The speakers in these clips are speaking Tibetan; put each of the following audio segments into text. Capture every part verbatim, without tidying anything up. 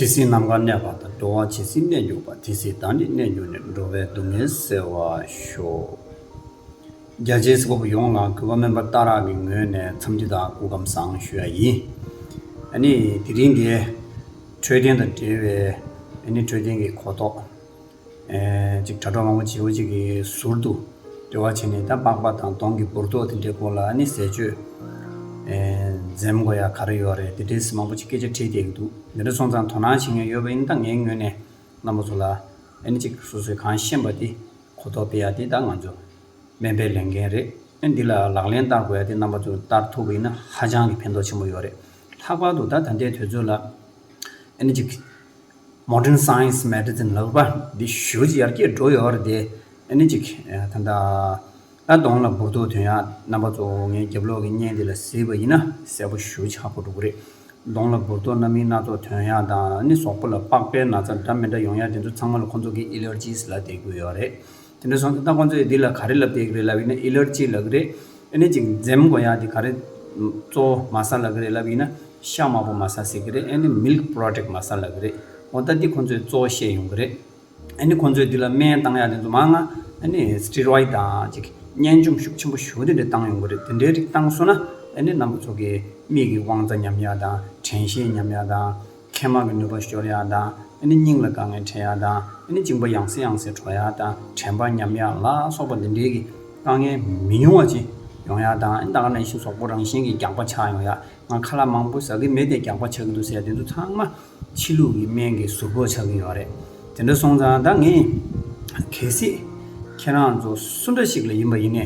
ཇི་སྲིད་ནམ་མཁའ་གནས་པ་དང་། འགྲོ་བ་ཇི་སྲིད་གནས་གྱུར་པ། དེ་སྲིད་བདག་ནི་གནས་གྱུར་ནས། འགྲོ་བའི་སྡུག་བསྔལ་སེལ་བར་ཤོག། རྒྱ་ཆེའི་གཟིགས་པ་པོ་ཡོངས་ལ་གུས་པ་སྨན་པ་ཏཱ་ར་གི་ངོས་ནས་འཚམས་འདྲི་དང་སྐུ་ཁམས་བཟང་ཞུ་ཡ་ཡིན། ཨ་ནི་དེ་རིང་གི་འཕྲོད་བསྟེན་དང་འབྲེལ་བའི་ཨ་ནི་འཕྲོད་བསྟེན་གྱི་གོ་རྟོགས། ཨེ་ཅིག་དྲ་གྲོགས་མང་པོ་བྱེད་པོ་ཅིག་གི་ཟུར་དུ་འབྲེལ་བ་བྱས་ནས། ད་པགས་པ་དང་གདོང་གི་འབུར་ཏོག་དེ་འདྲའི་སྐོར་ལ་ཨ་ནི་ཟས་སྤྱོད་ཨེ་འཛེམ་དགོས་ཡ་ག་རེ་ཡོད་རེད། དེ་འདྲའི་མང་པོ་ཅིག་སྐད་ཆ་དྲིས་བསྡད་ཀྱི་འདུག། དེ་འདྲ་སོང་ཙང་དོ་སྣང་བྱེད་མཁན་ཡོད་པ་ཡིན་ན། ད་ངའི་ངོས་ནས་རྣམ་པ་ཚོ་ལ་ཨ་ནི་ཅིག་སོ་སོས་གང་ཤེས་པ་དེ་གོ་རྟོགས་སྤེལ་ཡ་དེ་ད་ང་ཚོ་སྨན་པའི་ལས་འགན་རེད། ཨ་འདི་ལ་ལག་ལེན་བསྟར་དགོས་ཡ་དེ་རྣམ་པ་ཚོས་བསྟར་ཐུབ་པ་ཡིན་ན་ཧ་ཅང་གི་ཕན་ཐོགས་ཆེན་པོ་ཡོད་རེད། ལྷག་པར་དུ་ད་ད་ལྟའི་དུས་ཚོད་ལ་ཨ་ནི་ཅིག་Modern Science Medicine ལབ་པ་འདི་ཞེ་པོ་ཅིག་ཡར་རྒྱས་འགྲོ་ཡོད་རེད་དེ། ཨ་ནི་ཅིག་ད་ལྟ་ད་གདོང་ལ་འབུར་ཏོག་ཐོན་ཡ། རྣམ་པ་ཚོ་ངའི་རྒྱབ་ལོགས་ཀྱི་བརྙན་འདི་ལ་གཟིགས་པ་ཡིན་ན་གསལ་པོ་ཞེ་པོ་ཅིག་ཧ་གོ་འགྲོ་གི་རེད། གདོང་ལ་འབུར་ཏོག་སྣ་མིན་སྣ་ཚོགས་ཐོན་ཡ་དང་། ཨ་ནི་གཟུགས་པོ་ལ་པགས་པའི་ན་ཚ་འདྲ་མི་འདྲ་ཡོང་ཡ་དེ་ཚོ་ཚང་མ་ལ་ཁོང་ཚོ་གིས་Allergies ལབ་བསྡད་ཀྱི་ཡོད་རེད། དེ་འདྲ་སོང་ཙང་ད་ཁོང་ཚོས་འདི་ལ་ག་རེ་ལབ་བསྡད་ཀྱི་རེད་ལབ་ཡིན་ན། Allergy ལབ་ཀྱི་རེད། ཨ་ནི་ཅིག་འཛེམ་དགོས་ཡ་དེ་ག་རེ་གཙོ་བོ་མ་ཟ་ལབ་ཀྱི་རེད་ལབ་ཡིན་ན། ཤ་དམར་པོ་མ་ཟ་ཟེར་གྱི་རེད། ཨ་ནི་Milk Product མ་ཟ་ལབ་ཀྱི་རེད། འོ་ད་འདི་ཁོང་ཚོས་གཙོ་བོ་བཤད་ཡོང་གི་རེད། ཨ་ནི་ཁོང་ཚོས་འདི་ལ་སྨན་བཏང་ཡ་དེ་ཚོ་མང་ང་ཨ་ནི་Steroid དང་ཅིག་བརྙན་འཇོམས་ཤུགས་ཆེན་པོ་ཞེ་པོ་དེ་འདྲ་བཏང་ཡོང་གི་རེད། དེ་འདྲའི་རིགས་བཏང་སོང་ན་ཨ་ནི་རྣམ་པ་ཚོ་གི་མིག་གི་དབང་རྩ་ཉམས་ཡ་དང་། དྲན་ཤེས་ཉམས་ཡ་དང་། མཁལ་མ་གི་ནུས་པ་ཤོར་ཡ་དང་། ཨ་ནི་སྙིང་ལ་དཀའ་ངལ་འཕྲད་ཡ་དང་། ཨ་ནི་གཅིན་པ་ཡང་སེ་ཡང་སེ་བྲོ་ཡ་དང་། དྲན་པ་ཉམས་ཡ་ལ་སོགས་པ་འདི་འདྲའི་གི་དཀའ་ངལ་མི་ཉུང་བ་ཅིག་ཡོང་ཡ་དང་། ཨ་ནི་ད་ག་ནང་བཞིན་གཟུགས་པོ་རང་བཞིན་གྱིས་རྒྱགས་པ་ཆགས་ཡོང་ཡ། ང་ཁ་ལག་མང་པོ་ཟ་གི་མེད་དེ་རྒྱགས་པ་ཆགས་ཀྱི་འདུག་ཟེར་ཡ་དེ་ཚོ་ཚང་མ་ཕྱི་ལུགས་ཀྱི་སྨན་གྱི་ཟུར་ཕོག་ཆགས་ཀྱི་ཡོད་རེད། དེ་འདྲ་སོང་ཙང་ད་ངས་གལ་སྲིད་ཁྱེད་རང་ཚོ་སུ་འདྲ་ཞིག་ལ་ཡིན་པ་ཡིན་ནའི་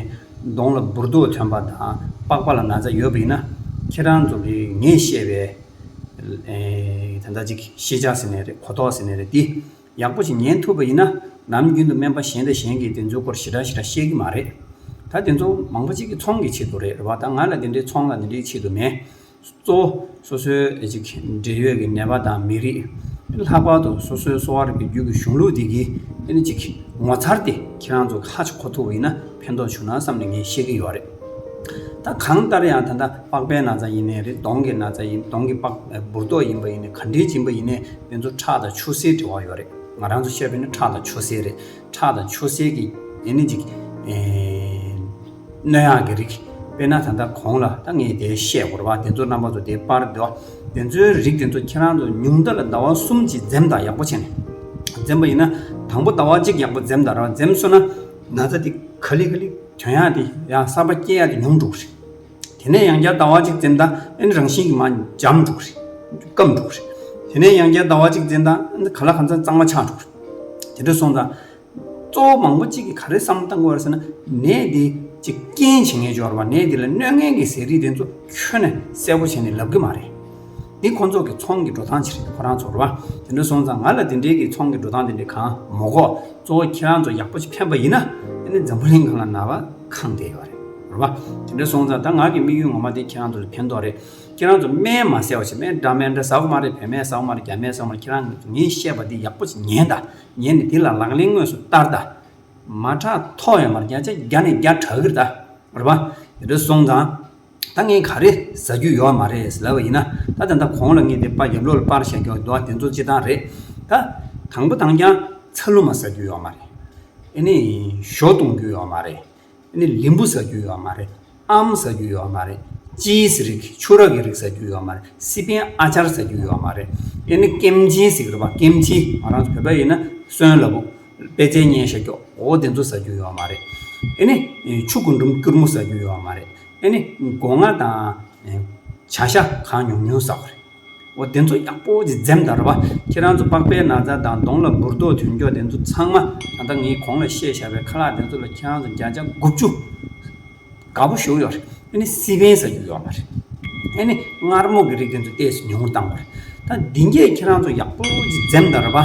གདོང་ལ་འབུར་ཏོག་ཐོན་པ་དང་པགས་པ་ལ་ན་ཚ་ཡོད་པ་ཡིན་ན། ཁྱེད་རང་ཚོ་གིས་ངས་བཤད་པའི་ཨེ་ད་ལྟ་ཅིག་ཤེས་བྱ་ཟེར་ནའི་རེད། གོ་རྟོགས་ཟེར་ནའི་རེད། འདི་ཡག་པོ་ཞིག་ཉན་ཐུབ་པ་ཡིན་ན། ནམ་རྒྱུན་དུ་སྨན་པ་གཞན་དང་གཞན་གྱིས་དེ་ཚོའི་སྐོར་ཞེ་དྲག་ཞེ་དྲག་བཤད་ཀྱི་མ་རེད། ད་དེ་ཚོ་མང་པོ་ཅིག་གིས་ཚོང་གི་ཆེད་དུ་རེད། རེད་པ། ད་ང་ལ་དེ་འདྲའི་ཚོང་ལ་དེ་འདྲའི་ཆེད་དུ་མེད། གཙོ་བོ་སོ་སོའི་ཨེ་ཅིག་འབྲེལ་ཡོད་ཀྱི་ནད་པ་དང་མི་རིགས། ལྷག་པར་དུ་སོ་སོའི་གསོ་བ་རིག་པའི་རྒྱུད་ཀྱི་གཞུང་ལུགས་དེ་གི་ཨེ་ནི་ཅིག་ངོ་མཚར་དེ་ཁྱེད་རང་ཚོ་ཧ་ཅང་གོ་ཐུབ་པ་ཡིན་ན་ཕན་ཐོགས་བྱུང་ན་བསམ་ནས་ངས་བཤད་ཀྱི་ཡོད་རེད། ད་གང་ལྟར་ཡང་ད་ལྟ་པགས་པའི་ན་ཚ་ཡིན་ནའི་རེད། གདོང་གི་ན་ཚ་ཡིན། གདོང་གི་པགས་འབུར་ཏོག་ཡིན་པ་ཡིན་ནའི། ག་འདྲའི་ཡིན་པ་ཡིན་ནའི་དེ་ཚོ་ཁྲག་དང་ཆུ་སེར་འབྲེལ་བ་ཡོད་རེད། ང་རང་ཚོ་བཤད་པ་ཡིན་ན་ཁྲག་དང་ཆུ་སེར་རེད། ཁྲག་དང་ཆུ་སེར་གྱི་ཨེ་ནི་ཅིག་ཨེ་གནོད་ཡག་གི་རིགས། དཔེར་ན་ད་ལྟ་གོང་ལ་ད་ངས་དེ་བཤད་དགོས་རེད་པ། དེ་ཚོ་རྣམ་པ་ཚོ་དེ་པར་འདུག། དེ་ཚོའི་རིགས་དེ་ཚོ་ཁྱེད་རང་ཚོ་ཉུང་མཐའ་ལ་ཟླ་བ་གསུམ་གྱི་འཛེམ་དང་། ཡག་པོ་བྱས་ནས་འཛེམ་པ་ཡིན་ན། དང་པོ་ཟླ་བ་གཅིག་ཡག་པོ་འཛེམ་དང་ར། འཛེམ་སོང་ན་ན་ཚ་དེ་ག་ལེ་ག་ལེ་ཐོན་ཡག་དེ་ཡང་གསར་པ་སྐྱེ་ཡག་དེ་ཉུང་འགྲོ་གི་རེད། དེ་ནས་ཡང་བསྐྱར་ཟླ་བ་གཅིག་འཛེམ་དང་། ཨེ་ནི་རང་བཞིན་གྱིས་མར་འཇམ་འགྲོ་གི་རེད། སྐམ་འགྲོ་གི་རེད། དེ་ནས་ཡང་བསྐྱར་ཟླ་བ་གཅིག་འཛེམ་དང་། ཨེ་ནི་ག་ལ་གང་འཚམ་གཙང་མ་ཆགས་འགྲོ་གི་རེད། དེ་འདྲ་སོང་ཙང་གཙོ་བོ་མང་པོ་གཅིག་གིས་ག་རེ་བསམ་བློ་བཏང་དགོས་རེད་ཟེར་ན། ནད་འདི་ཅིག་རྐྱེན་བྱེད་མཁན་ཅིག་ཡོད་རེད་པ། ནད་འདི་ལ་གནོད་མཁན་གྱི་ཟས་རིགས་དེ་ཚོ་ཁྱོན་ནས་གསལ་པོ་བྱས་ནས་ལབ་ཀྱི་མ་རེད། འདི་ཁོང་ཚོ་གི་ཚོང་གི་འགྲོ་སྟངས་ཅིག་རེད། ཁོ་རང་ཚོ་རེད་པ། དེ་འདྲ་སོང་ཙང་ང་ལ་དེ་འདྲའི་གི་ཚོང་གི་འགྲོ་སྟངས་དེ་འདྲའི་གང་མ་དགོས། གཙོ་བོ་ཁྱེད་རང་ཚོ་ཡག་པོ་ཅིག་ཕན་པ་ཡིན་ན། ཨ་ནི་འཛམ་བུ་གླིང་སྒང་ལ་ནད་པ་གང་བསྡད་ཡོད་རེད། རེད་པ། དེ་འདྲ་སོང་ཙང་ད་ང་གི་དམིགས་ཡུལ་ངོ་མ་དེ་ཁྱེད་རང་ཚོ་ལ་ཕན་ཐོགས་རེད། ཁྱེད་རང་ཚོ་སྨན་མ་ཟ་བ་བྱས། སྨན་འདྲ་མི་འདྲ་ཟ་དགོས་མ་རེད། བོད་སྨན་ཟ་དགོས་མ་རེད། རྒྱ་སྨན་ཟ་དགོས་མ་རེད། ཁྱེད་རང་ངས་བཤད་པ་འདི་ཡག་པོ་ཅིག་ཉན་དང་། ཉན་ནས་དེ་ལ་ལག་ལེན་དངོས་སུ་བསྟར་དང་། མ་དྲག་ཐོག་ཡོད་མ་རེད། བརྒྱ་ཆ་བརྒྱ་ནས་བརྒྱ་དྲག་གི་རེད་ད། རེད་པ། དེ་འདྲ་སོང་ཙང་ད་ངས་ག་རེ་ཟ་རྒྱུ་ཡོད་མ་རེད་ལབ་པ་ཡིན་ན། ད་ད་ལྟ་གོང་ལ་ངས་དེ་པར་རྒྱབ་ལོགས་ལ་པར་བཞག་རྒྱུ་འདུག། དེ་ཚོ་སྤྱིར་བཏང་རེད། ད་དང་པོ་དང་རྐྱང་ཚ་ལུ་མ་ཟ་རྒྱུ་ཡོད་མ་རེད། ཨེ་ནི་ཞོ་བཏུང་རྒྱུ་ཡོད་མ་རེད། ཨེ་ནི་ལིམ་བུ་ཟ་རྒྱུ་ཡོད་མ་རེད། ཨམ་ཟ་རྒྱུ་ཡོད་མ་རེད། ཅི་སི་རིགས། ཆུ་རགས་ཀྱི་རིགས་ཟ་རྒྱུ་ཡོད་མ་རེད། སི་པན་ཨ་ཅར་ཟ་རྒྱུ་ཡོད་མ་རེད། ཨེ་ནི་ཀེམ་ཅི་ཟེར་གི་རེད་པ། ཀེམ་ཅི། ང་རང་ཚོ་བོད་པ་ཡིན་ན་སོན་ལ་བུ། པད་ཚལ་བརྙན་ཤ་སྐྱོགས། འོ་དེ་ཚོ་ཟ་རྒྱུ་ཡོད་མ་རེད། ཨེ་ནི་ཆུ་རྒུན་འབྲུམ་སྐྱུར་མོ་ཟ་རྒྱུ་ཡོད་མ་རེད། ཨེ་ནི་སྒོ་ང་དང་བྱ་ཤ་གང་ཉུང་ཉུང་ཟ་དགོས་རེད། འོ་དེ་ཚོ་ཡག་པོ་ཅིག་འཛེམ་དང་། རེད་པ། ཁྱེད་རང་ཚོ་པགས་པའི་ན་ཚ་དང་གདོང་ལ་འབུར་ཏོག་ཐོན་རྒྱུ་དེ་ཚོ་ཚང་མ། ད་ལྟ་ངས་གོང་ལ་བཤད་བཞག་པའི་ཁ་ལག་དེ་ཚོ་ལ་ཁྱེད་རང་ཚོ་བརྒྱ་ཆ་དགུ་བཅུ་དགའ་པོ་ཞེ་པོ་ཡོད་རེད། ཨ་ནི་སི་པན་ཟ་རྒྱུ་ཡོད་མ་རེད། ཨ་ནི་མངར་མོ་གི་རིགས་དེ་ཚོ་ཏོག་ཙམ་ཉུང་རུ་བཏང་དགོས་རེད། ད་འདི་གས་ཁྱེད་རང་ཚོ་ཡག་པོ་ཅིག་འཛེམ་དང་། རེད་པ།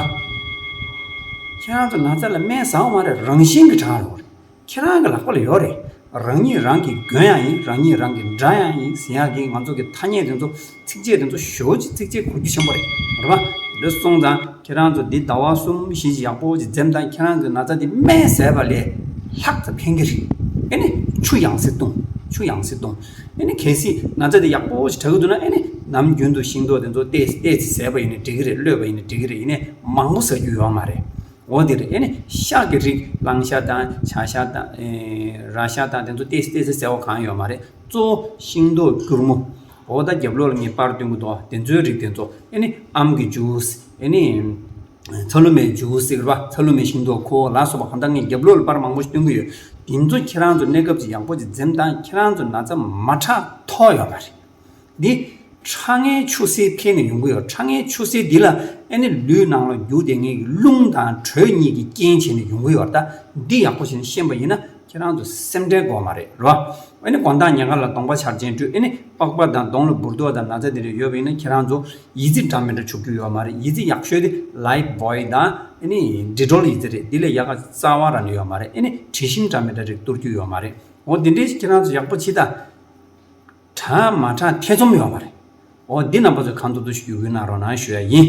ཁྱེད་རང་ཚོ་ན་ཚ་ལ་སྨན་ཟ་འོ་མ་རེད། རང་བཞིན་གྱིས་དྲག་འགྲོ་གི་རེད། ཁྱེད་རང་གི་ལག་པ་ལ་ཡོད་རེད། རང་ཉིད་རང་གིས་གྱོན་ཡག་ཡིན། རང་ཉིད་རང་གིས་འདྲ་ཡག་ཡིན་ཟེར་ཡག་གི་ང་ཚོ་གི་ཐ་སྙད་དེ་ཚོ། ཚིགས་བཅད་དེ་ཚོ་ཞེ་པོ་ཅིག་ཚིགས་བཅད་གོ་རྒྱུ་ཆེན་པོ་རེད། རེད་པ། དེ་སོང་ཙང་ཁྱེད་རང་ཚོ་འདི་ཟླ་བ་གསུམ་བཞི་ཅིག་ཡག་པོ་ཅིག་འཛེམ་དང་། ཁྱེད་རང་ཚོའི་ན་ཚ་འདི་སྨན་ཟས་པ་ལས་ལྷག་ཙམ་ཕན་གྱི་རེད། ཨེ་ནི་ཆུ་ཡང་སེ་བཏུང་། ཆུ་ཡང་སེ་བཏུང་། ཨེ་ནི་གལ་སྲིད་ན་ཚ་དེ་ཡག་པོ་ཞིག་དྲག་གི་འདུག་ན་ཨེ་ནི་ནམ་རྒྱུན་དུ་ཤིང་ཏོག་དེ་ཚོ་ཏོག་ཙམ་ཏོག་ཙམ་ཟས་པ་ཡིན་ནའི་འགྲིག་གི་རེད། གློད་པ་ཡིན་ནའི་འགྲིག་གི་རེད། ཡིན་ནའི་མང་པོ་ཟ་རྒྱུ་ཡོད་མ་རེད། འོ་དེ་རེད། ཨེ་ནི་ཤ་གི་རིགས་གླང་ཤ་དང་བྱ་ཤ་དང་ཨེ་ར་ཤ་དང་དེ་ཚོ་ཏོག་ཙམ་ཏོག་ཙམ་ཟ་བ་གང་ཡོད་མ་རེད། གཙོ་བོ་ཤིང་ཏོག་སྐྱུར་མོ། འོ་ད་རྒྱབ་ལོགས་ལ་ངས་པར་སྟོན་གི་འདུག་དེ་ཚོའི་རིགས་དེ་ཚོ་ཨེ་ནི་ཨམ་གི་ཇུས། ཨེ་ནི་ཚ་ལུ་མའི་ཇུས་ཟེར་བ། ཚ་ལུ་མའི་ཤིང་ཏོག་ཁུ་བ་ལ་སོགས་པ་གང་ལྟར་ངས་རྒྱབ་ལོགས་ལ་པར་མང་པོ་ཞིག་སྟོན་གི་ཡོད། དེ་ཚོ་ཁྱེད་རང་ཚོ་གནས་སྐབས་ཅིག་ཡག་པོ་ཅིག་འཛེམ་དང་། ཁྱེད་རང་ཚོ་ན་ཚ་མ་དྲག་ཐོག་ཡོད་མ་རེད། འདི་ཁྲག་ངན་ཆུ་སེར་འཕེལ་ནས་ཡོང་གི་ཡོད། ཁྲག་ངན་ཆུ་སེར་འདི་ལ་ཨེ་ནི་ལུས་ནང་ལ་རྒྱུ་དེ་ངན་གྱི་རླུང་དང་དྲོད་གཉིས་ཀྱི་རྐྱེན་བྱས་ནས་ཡོང་གི་ཡོད། ད་འདི་ཡག་པོ་བྱས་ནས་ཤེས་པ་ཡིན་ན་ཁྱེད་རང་ཚོ་སེམས་ཁྲལ་དགོས་མ་རེད་རོ། ཨེ་ནི་དགོང་དག་ཉལ་ཁ་ལ་གདོང་པ་འཆར་ཅན་བཀྲུས། ཨེ་ནི་པགས་པ་དང་གདོང་ལ་འབུར་ཏོག་དང་ན་ཚ་དེ་འདྲ་ཡོད་པ་ཡིན་ན་ཁྱེད་རང་ཚོ་ཡི་ཙི་འདྲ་མི་འདྲ་བྱུག་རྒྱུ་ཡོད་མ་རེད། ཡི་ཙི་ཡག་ཤོས་དེ་ལའིབ་བོའེ་དང་ཨེ་ནི་ཌི་ཊོལ་ཡི་ཙི་རེད། འདི་ལས་ཡག་ག་རྩ་བ་རང་ནས་ཡོད་མ་རེད། ཨེ་ནི་དྲི་ཞིམ་འདྲ་མི་འདྲ་རིགས་གཏོར་རྒྱུ་ཡོད་མ་རེད། འོ་དེ་འདྲའི་ཁྱེད་རང་ཚོ་ཡག་པོ་བྱེད་ད། དྲག་མ་དྲག་ཐེ་ཚོམ་ཡོད་མ་རེད། འོ་འདི་རྣམ་པ་ཚོས་གང་ཐུབ་ཐུབ་ཞིག་བརྒྱུད་སྐུལ་གནང་རོགས་གནང་ཞུ་ཡ་ཡིན།